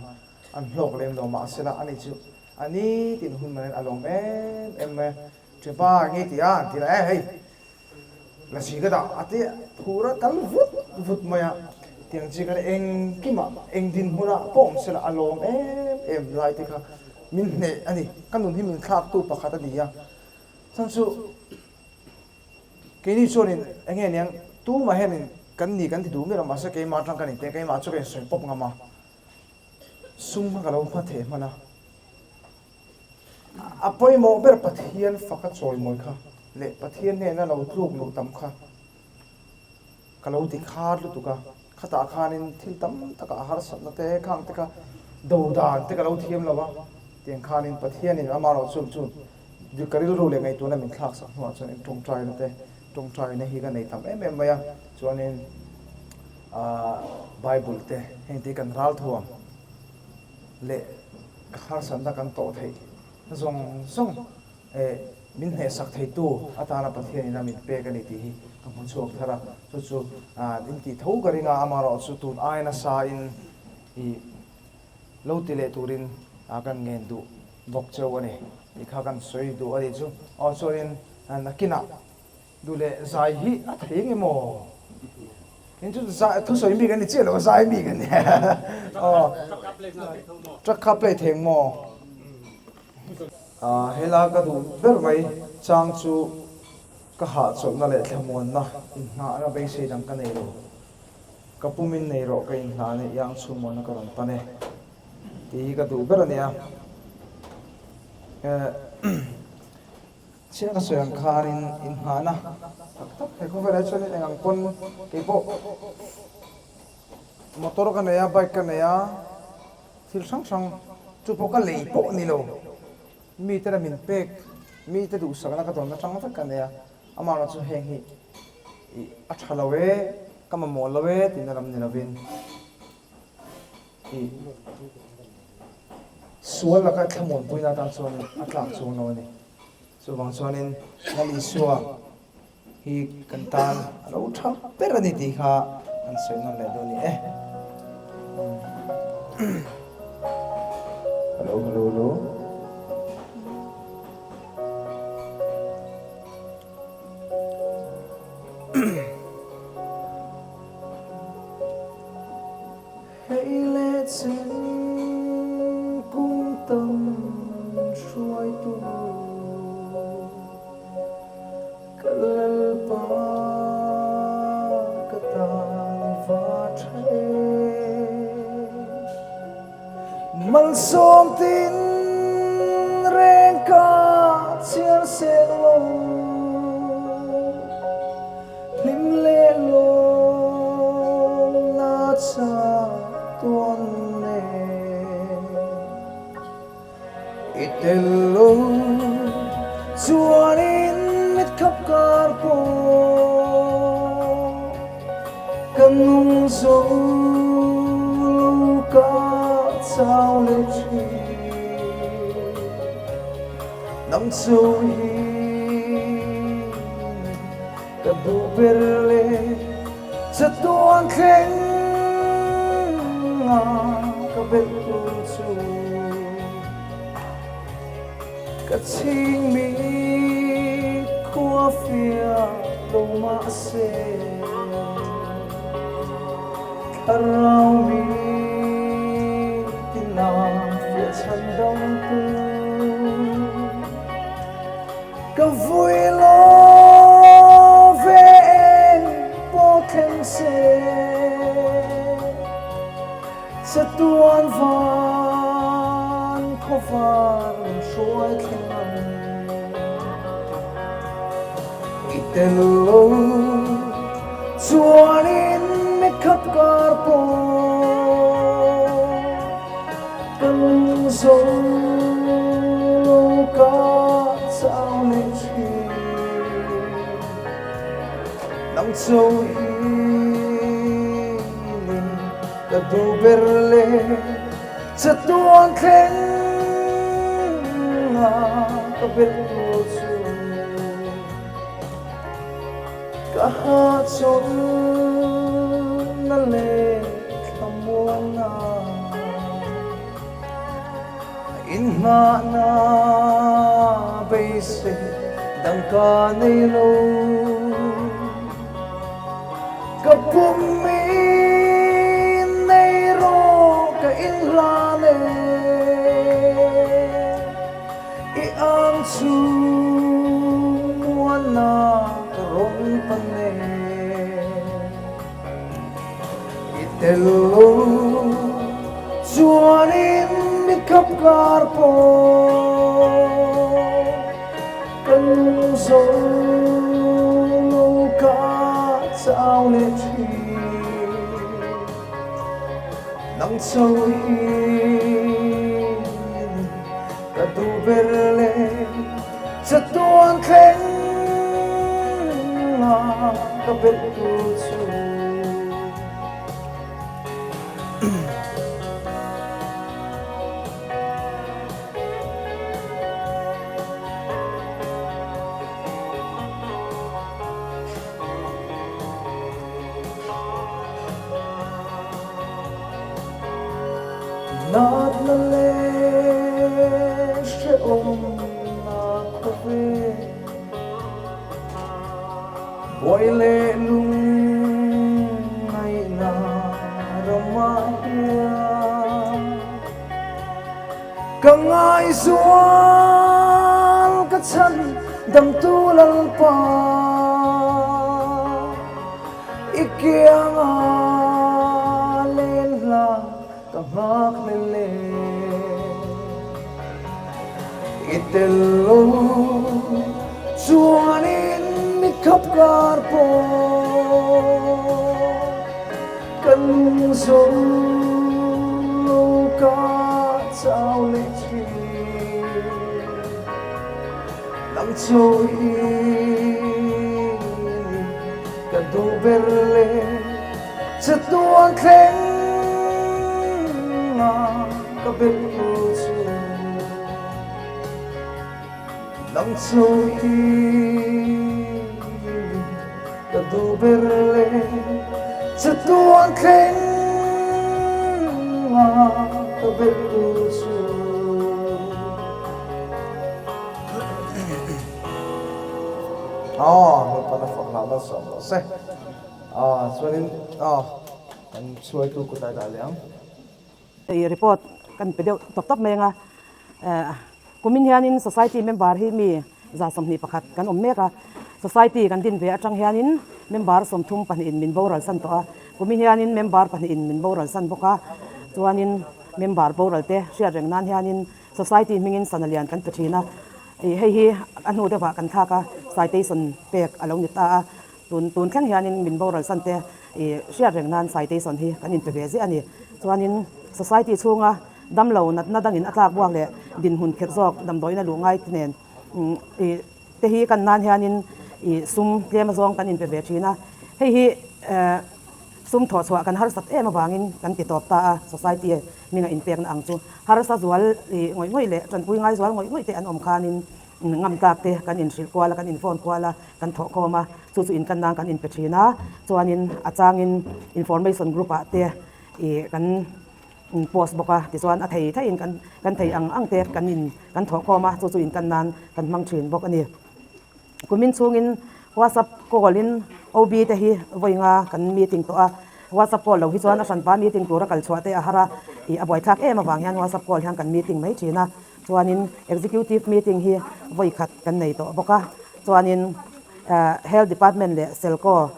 an hlawk lem lo mahsela ani chu A ni tin hun manin a lawm em em mai a, Ṭhianpa nge ti a an ti la e hei lasi ka dah a ti phur a kal vut vut mai a, tiang chi khan engkimah eng dinhmunah pawh awm sela a lawm em em lai te kha min hneh a ni, ka nun hi min thlaktu pakhat a ni a, chhan chu keini chuanin eng nge niang tumah hianin kan ni kan ti duh miah lo mahse keimah atang ka ni te keimah chu ka insawi pawp ngam a. Sum kha ka lo hma theh hman a, a pawimawh ber Pathian faka chawimawi kha leh Pathian hnena lo tluk luh tam kha ka lo ti khar lutuk a, khatah khanin thil tam takah harsatna te khang te kha do dan te ka lo thiam lo a, tiang khanin Pathianin amaherawh chu chu ka rilru leh ngaihtuahna min thlak sak hnuah chuan in tawngtaina te tawngtaina hi ka nei tam em em mai a, chuanin. Bible te heng te kan ralthuam leh harsatna kan tawh theih zawng zawng min hnehsak theitu atana Pathianin a min pek a ni tih hi ka hmu chhuak thar a, chu chu in tih tho ka ring a, amaherawhchu tun ai nasa in ih lo ti leh turin kan ngen duh bawk cheu a ni tih kha kan sawi duh a ni chu. Aw chuanin nakinah Duh leh zai hi a thei eng emaw? Kei chu zai thusawi mi kan ni chiah lo a, zai mi kan ni aw. Truck kha play thei ang maw? Hela ka duh ber mai chang chu ka hahchawlhna leh thlamuanna inhnahna beisei dang ka nei lo. Ka pumin nei rawh ka inhlan e, iang chhungmuanna ka rawn pan e tih hi ka duh ber a nia. Chhiat a sawi ang khanin inhnahna tak tak he khawvelah chuanin eng ang pawn kei pawh motor ka nei a, bike ka nei a, thil hrang hrang chu pawh ka lei pawh ni lo, mite la min pek, mite duhsakna ka dawn atang vek ka nei a, amaherawhchu chu heng hi ih a tha lo e, ka mamawh lo e tihna lam ni lovin ih sual laka thlamuanpuina atan chuan a tlak chuang lo a ni. Chuvang chuanin Lal Isua hi kan tan a lo tha ber a ni tih kha kan sawi nawn leh dawn a ni e. Hello, hello, hello. Hei leh chen kum tam hruaitu ka Lalpa ka tan i va tha em. Malsawm tin reng ka chhiar seng lo. Hlim leh lawm na chak tuan nen i tel lo chuanin mit khap kar pawh ka nung zo lo ka chau leh thin. Nang chu hi ka duh ber leh chatuan thleng a ka belh tur chu ka chhing mit khua fiah lo mahse thlarau mit tina fiah chhan dang tu Ka vui lo ve eng pawh thleng se, chatuan van khawvar min hruai thleng ang. I tel lo chuanin mi khat kar pawh Ka lung zo lo ka chau leh thin. Nang cho hi ni ka duh ber leh chatuan thleng a ka belh tur chu ka hahchawlhna leh thlamuanna inngahna beisei dang ka nei lo. Ka pum in nei rawh ka inhlan e. I ang chu muanna ka rawn pan e. I tel lo chuanin mi khap kar pawh ka nung zo lo ka chau leh thin. Nang chau hi ka duh ber leh chatuan thleng a ka belh tur chu. Natna leh hrehawmna khawvel buai leh lungngaihna ramah hian ka ngaihzual ka chhan damtu Lalpa. I kianga len hla ka nghak hle le. I tel lo chuanin mi khap kar pawh ka lung zo lo ka chau leh thin. Nang chu hi ka duh ber leh chatuan thleng a ka belh tur chu. Nang chu hi ka duh ber leh chatuan thleng a ka belh tur chu. Aw Lalpan a fak hlauh malsawm rawh se. Aw chuanin aw kan chhuaitu kut a dah leh ang. I report kan pe deuh tawp tawp mai anga kumin hianin society member hi mi 21 kan awm mek a, society kan din ve atang hianin member 32 in min boral san tawh a, kumin hianin member pahnih in min boral san bawk a, chuanin member boral te hriat reng nan hianin Society hmingin sana lian kan pe thin a, ih hei hi a hnu deuhah kan thlak a, citation pek a lo ni ta a, tun tun thleng hianin min boral san te ih hriat reng nan citation hi kan inpe ve ziah a ni. Chuanin society chhunga damlo natna dangin a tlak buak leh dinhmun kherh zawk damdawiin a luh ngai te nen ih te hi kan nan hianin ih sum tlem azawng kan inpe ve thin a, hei hi eh. Sum thawh chhuah kan harsat em avangin kan ti tawp ta a, society hminga inpekna ang chu harsa zual ih ngawih ngawih leh tanpui ngai zual ngawih ngawih te an awm khanin Ngam tlak te kan inhrilh kual a, kan inphone kual a, kan thawh khawm a, chu chu inkan nan kan inpe thin a, chuanin a changin information group ah te ih kan post bawk a, tichuan a thei theiin kan kan thei ang ang te kan in kan thawh khawm a, chu chu inkan nan kan hmang thin bawk a ni. Kumin chhungin WhatsApp call in OB te hi vawi nga kan meeting tawh a, WhatsApp call lo hi chuan a hranpa meeting tura kal chhuah te a har a, ih a buaithlak em avang hian WhatsApp call hian kan meeting mai thin a. Chuanin Executive meeting hi vawi khat kan nei tawh bawk a, chuanin Health Department leh Selco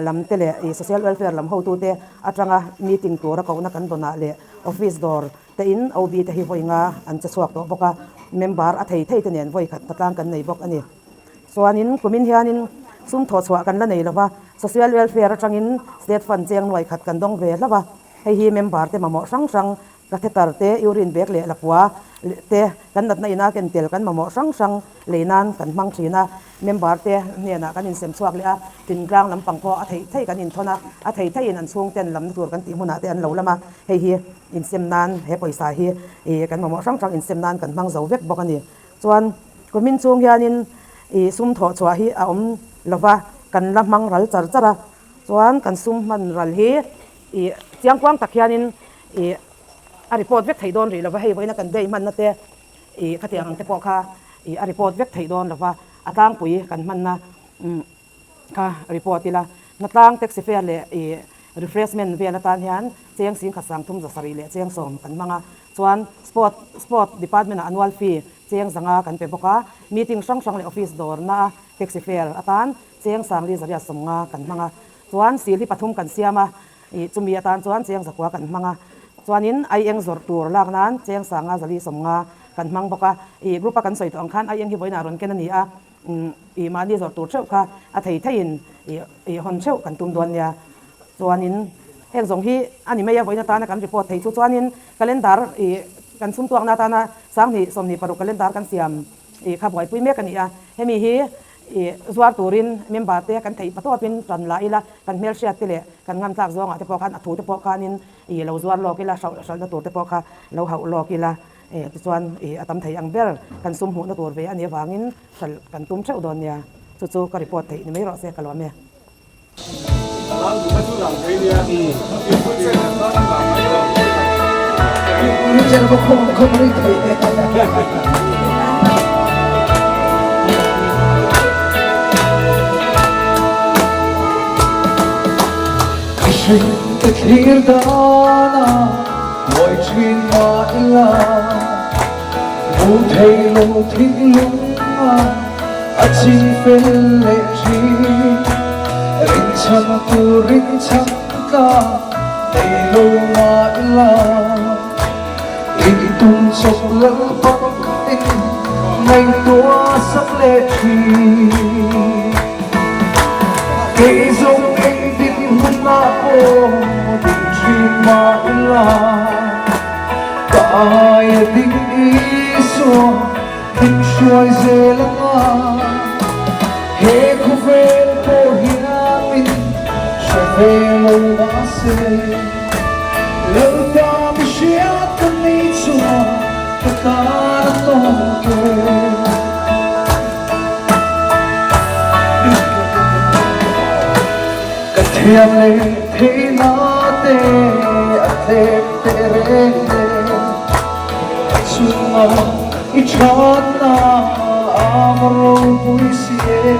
lam te leh Social Welfare lam hotute atanga meeting tura kohna kan dawnah leh Office dawr te in OB te hi vawi nga an che chhuak tawh bawk a, member a thei thei te nen vawi khat hna-tlang kan nei bawk a ni. Chuanin kumin hianin sum thawhchhuah kan la nei lova, Social Welfare atangin State Fund cheng nuai khat kan dawng ve hlauh a, hei hi member te mamawh hrang hrang Catheter te, urine bag leh lapua te kan natna ina ken tel kan mamawh hrang hrang lei nan kan hmang thin a. Member te hnenah kan insem chhuak leh a, tintlang lampang pawh a theih theih kan inthawn a, a thei theihin an chhung ten lamna tur kan tih hmunah te an lo lam a, hei hi insem nan he pawisa hi ih kan mamawh hrang hrang insem nan kan hmang zo vek bawk a ni. Chuan kumin chhung hianin ih sum thawh chhuah hi a awm lova, kan la hmang ral char char a, chuan kan sum hman ral hi ih chiangkuang tak hianin Ih a report vek theih dawn rih lova, hei vawiina kan day hmanna te ih khatiang ang te pawh kha ih a report vek theih dawn lova, a tlangpui kan hmanna kha report ila. Hnatlang taxi fare leh ih refreshment vel atan hian cheng singkhat sangthum zasarih leh cheng sawm kan hmang a, chuan sport sport department ah annual fee cheng zanga kan pe bawk a, meeting hrang hrang leh office dawrna a taxi fare atan cheng sangli zariat sawmnga kan hmang a, chuan sil hi pathum kan siam a. Ih chumi atan chuan cheng zakua kan hmang a, chuanin ai eng zawrh tur lak nan cheng sanga zali sawmnga kan hmang bawk a. Ih group a kan sawi tawh ang khan ai eng hi vawiinah rawn ken a ni a, ih mahni zawrh tur theuh kha a thei theiin ih ih hawn theuh kan tum dawn nia. Chuanin heng zawng hi a ni mai a, vawiin atana kan report thei chu chuanin calendar ih kan chhungtuakna atana sanghnih 26 calendar kan siam ih kha buaipui mek a ni a, hemi hi Ih zuar turin member te kan theih patawpin tan la ila, kan hmelhriat te leh kan ngam tlak zawngah te pawh khan a thu te pawh khanin ih lo zuar lawk ila, hrauh hralhna tur te pawh kha lo hauh lawk ila, ih tichuan ih a tam thei ang ber kan sum hmuhna tur ve a nih avangin hralh kan tum theuh dawn nia. Chu chu ka report theih ni mai rawh se ka lawm e. Ka thlir dana buai thin mah ila Hmu thei lo thinlung a a ching fel leh thin. Rinchhan tur rinchhan tla nei lo mah ila, In tum chawp lal pakin ngaihtuah sak leh thin. Kei zawng engtin hunah pawh ding thin mah ila. Ka aia ding Isua min hruai zel anga, he khawvel pawh hian min hre ve lo mahse, Lalpa mi hriat ka ni chuan ka tan a tawk e. Ka thiam leh theihna te a tlem teh reng e, a chunga i thatna a ropui si e.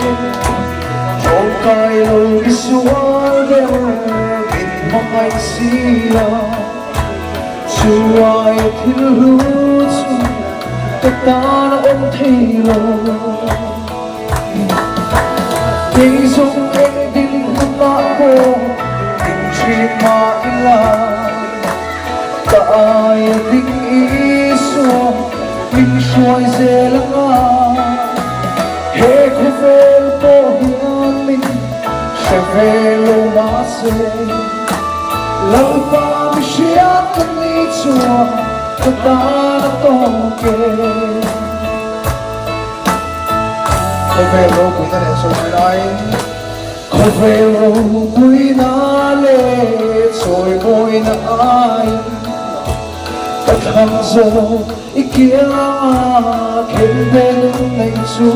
Tawngtai lo i sual ber min hmangaih si a, chuai a thil hlu chu ka tan a awm thei lo. Kei zawng eng ding hunah pawh ding thin mah ila, ka aia ding Isua min hruai zel anga, he khawvel pawh hian min hre ve lo mahse, Lalpa mi hriat ka ni chuan ka tan a tawk e. Khawvel ropuina leh chawimawi aiin Khawvel ropuina leh chawimawina aiin ka thla. thlang zawk i kianga khen ve nun nei chu.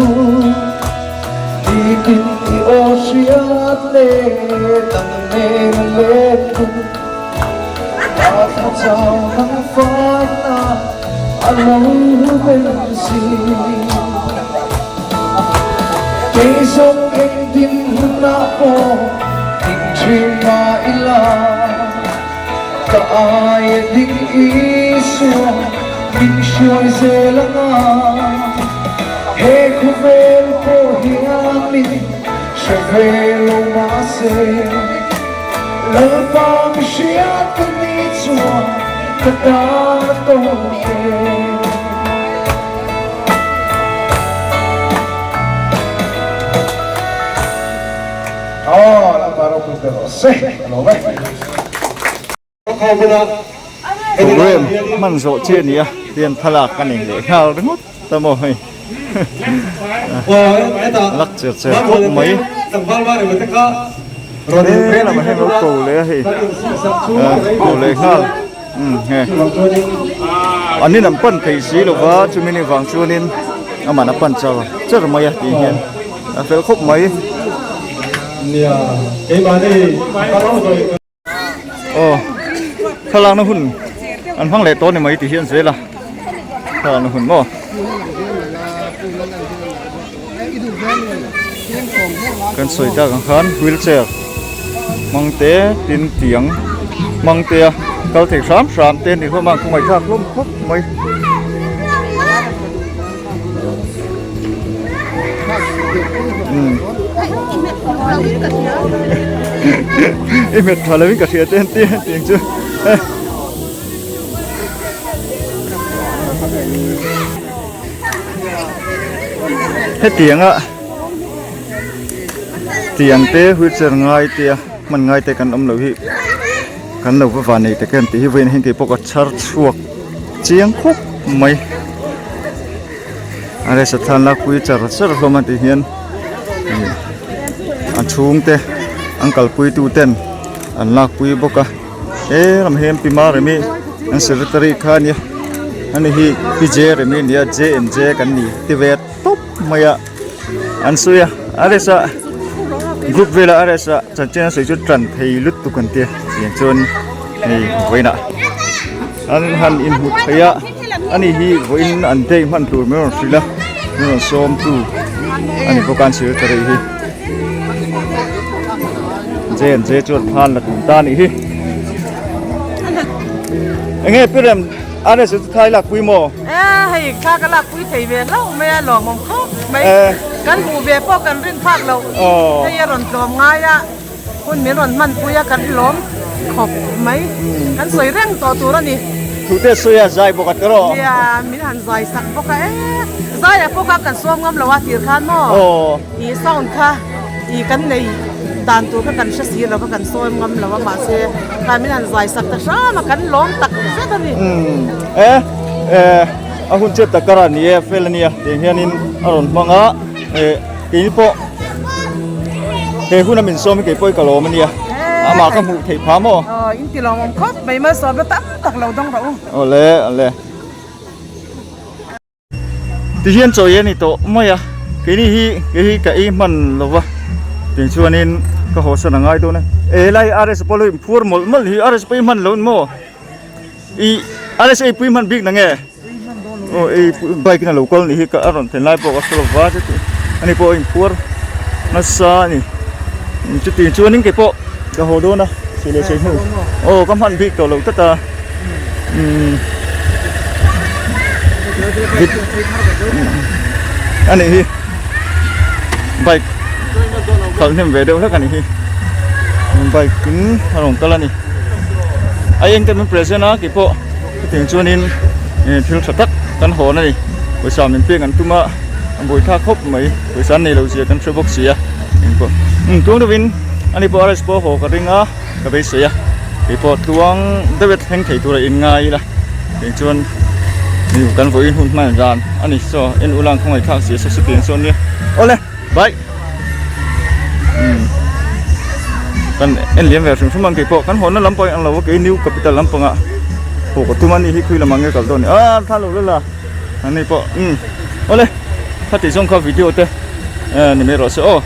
Nitin i aw hriat leh nang nen a let hun. Ka thla chau nang fana a lo bel si. Kei zawng engtin hunah pawh ding thin mah ila, ka aia ding Isua min hruai zel anga. He khawvel pawh hian min hre ve lo mahse, Lalpa mi hriat ka ni chuan ka tan a tawk e. Aw, Lalpa ropui ber rawh se, ka lawm e. Program hman zawh chi a ni a, tihian thlalak a nei leh nghal ringawt ta maw hei lak cher cher khawp mai he lamah hian lo ko leh a hei ko leh nghal umm he an in an pan thei si lo va chumi ni vang chuanin amah a pan char char mai a tih hian a fel khawp mai. Aw thlalakna hun an hmang leh tawh a ni mai tih hi an zel a thlalakna hun maw kan sawi tak ang khan wheelchair hmang te tin tiang hmang te a kal thei hram hram te a ni hlawm a an khawngaih thlak hlawm khawp mai. I hmet tha lovin ka hria te an ti a tiang chu hetianga tiang te wheelchair ngai te a hman ngai te kan awm loh hi kan lo va van nei tak em tih hi vawiin hian keipawh ka chhar chhuak chiang khawp mai. A resa thlan lakpui char char hlawm a tih hian ih a chhungte an kalpui tu ten an lakpui bawk a he lam hian pi maremi an secretary kha a nia ani hi pi j remi a nia j and j kan ni ti ve tawp mai a an sawi a a resa group velah a resa chanchin a sawi chu tan thei lutuk an tia tiang chuan hei vawiinah an han inhmu thei a. Ani hi vawiin an day hman tur min rawn hrilh a, min rawn sawm tu a ni bawk a an sir ta rih hi. J and J chuan thlan la tum ta a nih hi. Enge pi rem RS chu thai lak pui maw? E hei thla ka lak pui thei ve hlauh mai a lawmawm khawp mai. Kan hmuh ve pawh kan rin phak loh hei a rawn tlawm ngai a. Hun min rawn hman pui a kan lawm khawp mai. Kan sawi reng tawh tur a ni. Thute sawi a zai bawk a tawh rawh. Nia min han zai sak bawk a e zai ah pawh kha kan sawm ngam lo a tir khan maw. I sound kha i kan nei dan tur kha kan hre si lo va kan sawm ngam lo a mahse kha min han zai sak ta hram a kan lawm tak zet a ni. E a hun chet tak kar a ni e fel a nia tiang hianin a rawn hmang a e. Keini pawh he huna min sawm hi kei pawh hi ka lawm a nia, amah ka hmuh theih phah maw? Aw, in ti lawmawm khawp mai, malsawmna tam tak lo dawng rawh u. Awle, awle. Tihian chawi a ni tawh mai a, keini hi kei hi ka ei hman lo va, tiang chuanin ka hawsan a ngai dawn a. E helai RS pawh lo inphuar mawlh mawlh hi, RS pawh i hman lo maw? I RS ei pui hman bik na nge? Aw ei bike in a lo kal nih hi ka a rawn thlen lai pawh ka hre lo va chuti ani pawh a inphuar nasa a ni chuti chuanin kei pawh ka haw dawn a chhe leh chhe hnu aw ka hman bik tawh lo tlat a umm a nih hi bike khalh hnem ve deuh hlek a nih hi bike in a rawn kal a ni a eng te min present a kei pawh. Hetiang chuanin thil tha tak kan hawn a ni. Pawisa min pek an tum a, a buaithlak khawp mai. Pawisa an nei lo zia kan hre bawk si a. Engpawh tluang deuhin ani pawh RS pawh haw ka ring a, ka beisei a. Keipawh tluang deuh e thleng thei tura in ngai ila. Tiang chuan kan vawiin hun hman ran a ni. Chaw en ulang khawngaihthlak si a saw tiang sawn nia. Awle! Bye! Kan en liam ve hrim hrim ang keipawh kan hawnna lampang ang lo a kei new capital lampangah. Haw ka tum a ni hi khui lamah nge kal dawn ni a thla lo la la ani pawh umm awle khati zawng kha video te ni mai rawh se aw.